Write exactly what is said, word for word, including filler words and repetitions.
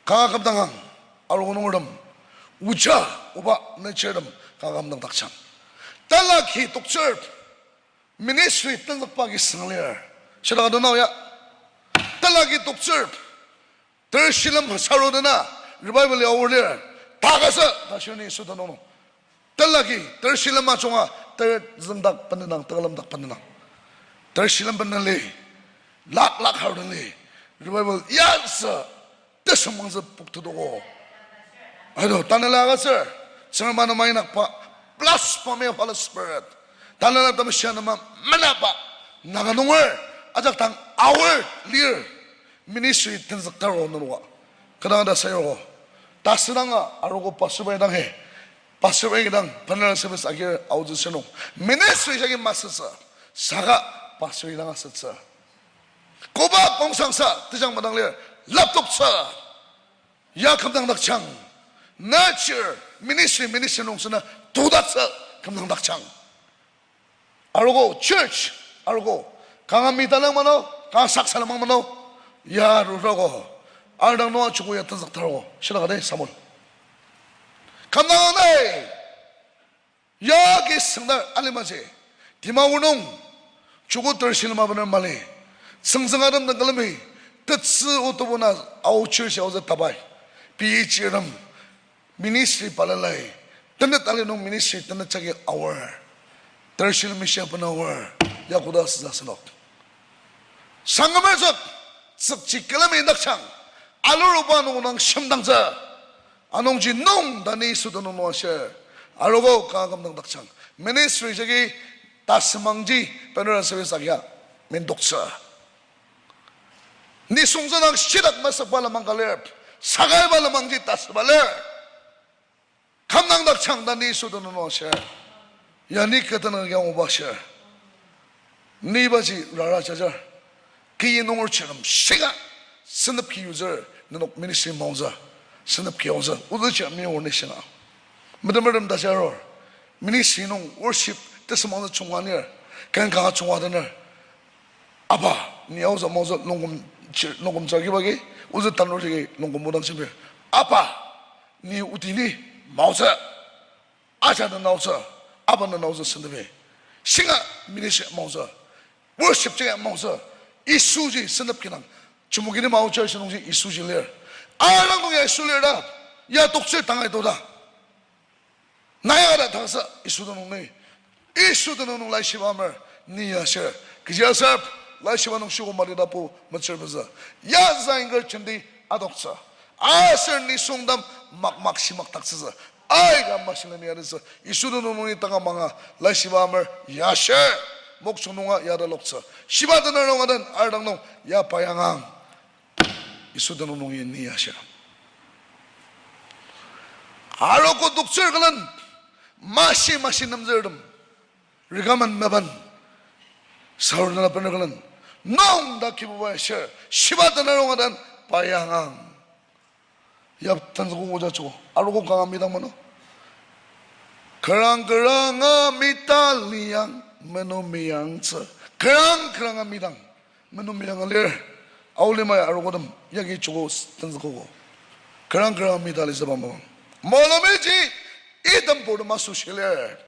Kanga kümdangang, arogo nungertem. Oja, oba, nechirtem, kanga kümdangdakjang. Talaki toktsür, ministry tenzükba agi süng lir. Shidaka donao ya. Talaki toktsür, ter shilem saru dena, revival ya aor lir. Takasa, ta shirni Yisu tenüng nung. Talaki, ter shilem ajunga, ter züngdak bendenang, tekülemdak bendenang. Ter shilem bendeli, lak lak harudang li, revival yasa, tesümangtsü poktetoko. Ado, tanela agütsür, Tsüngrem anema inakba, blasphemy of Holy Spirit. Tanela Temeshi anema menaba, Naga nunger, ajak dang aor lir, ministry tenzüktaro nenoka. Kodang ta sayurogo. Tasüdanga arogo pastor bai dang he. Pastor bai dang funeral service agir aotsü sür nung. Ministry jagi masütsü. Saka pastor dang asütsü. Koba kongsangsa tejang madang lir. Laptoptsü. Ya kümdangdakjang. Nurture ministry, ministry nung süna tudatsü kümdangdakjang. Arogo church, arogo. Kanga midalang mano, kanga saksalemang mano. Ya rurago. Ardang nua chuku ya tenzüktarogo. Shilaka dai samul. Kümdang nai. Yagi süngdar alimaji. Dimapur nung. Chuku ter shilem abener mali. Tsüngtsüng adem dang külemi. Tetsü otobuna ao church aotsü tabai. P H E rem. Ministry balalai. Tenet ali nung ministry tenet jagi aor. Ter shilem mission bena aor. Ya koda sütsü asenok. Sangkümer zük, zükji külemi indakjang, aluruba nung nang shimdangtsü, anungji nung ta ni Yisu tenüng nung ashir, arogo kanga kümdangdakjang. Ministry jagi tasümangji funeral service agia mendoktsü. Nisungtsü nang shitak mesükba lenmang ka lir, sakaiba lenmangji tasüba lir. Kümdangdakjang ta ni Yisu tenüng nung ashir. Ya ni kü tenüng ya nguba ashir. Ni ibaji rara jajar. Ki nunger chirem shinga. Senep ki yutsür. Nenok ministry maotsü. Senep ki aotsü. Ozü chirem mi or ni shinga. Metemertem ta jaror. Ministry nung worship tesümangtsü chunga nir. Ken kanga chunga tener. Apa, ni aotsü maotsü longkum chir, longkum char kibagi, ozü tanur tiki longkum odang shimir. Apa, ni oti ni maotsü, aja na naotsü, apa na naotsü sentepi. Shinga ministry maotsü, worship jagi maotsü, Yisuji sentep kinang. Chumukini mao church nungji Yisuji lir. Alang nung ya Yisu lir ta, ya toktsür tangai to ta. Nai ada tangsa Yisu tenüng nung ni. Yisu tenüng nung laishiba amer ni ya shir. Kechi aser laishiba nung shiogo mali tapu metsür pezü. Ya zainger jenti adoktsü. Aser nisungtem mak mak shimak taktsütsü. Aika mashilemi aditsü. Yisu tenüng nung ni tanga manga laishiba amer ya shir. Mokokchung nunga ya da loktsü. Shiba tenüng nung aden ardang nung ya payangang. Yisu tenüng nungi ni ya shir. Arogo toktsür külen, mashi mashi nemzürtem, recommend meban, saur nela bener külen, nung ta Kibuba ya shir, shiba tenüng nung aden payangang. Ya tenzüko oja cho, arogo kanga midang mano. Kerang keranga mita liang, meno miyangtsü. Kerang keranga midang. Meno miyang alir, aolimai arogotem, yagi chuko s-, tenzükogo. Kerang kerang mita litsüba mapang. Molomiji, item purtem asoshi lir.